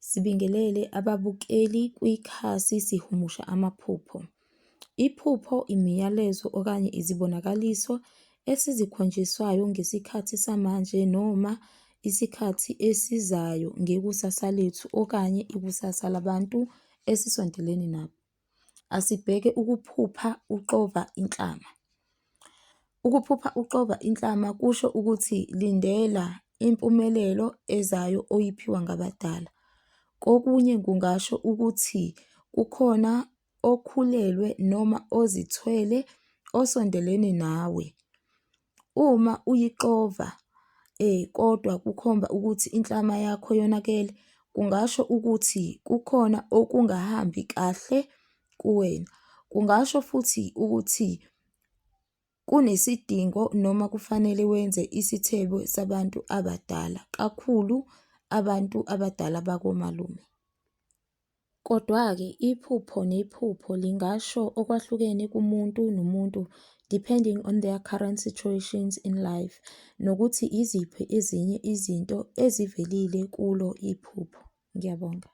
Sibingelele ababukeli kwikhasi Sihumusha Amaphupho. Iphupho imiyalezo okanye izibonakaliso esizikhonjiswayo ngesikhathi samanje noma isikhathi esizayo ngekusasa lethu okanye ikusasa labantu esisondelene nabo. Asibheke ukuphupha uxova inhlama. Ukuphupha uxova inhlama kusho ukuthi lindela impumelelo ezayo oyiphiwa ngabadala. Kokunye kungasho ukuthi kukhona okhulelwe noma ozithwele osondelene nawe. Uma uyixova kodwa kukhomba ukuthi inhlama yakho yonakele, kungasho ukuthi kukhona okungahambi kahle kuwena. Kungasho futhi ukuthi kunesidingo noma kufanele wenze isithebo sabantu abadala, kakhulu abantu abadala bakomalume. Kodwa-ke, iphupho nephupho lingasho okwahlukene kumuntu nomuntu depending on their current situations in life nokuthi iziphi ezinye izinto ezivelile kulo iphupho. Ngiyabonga.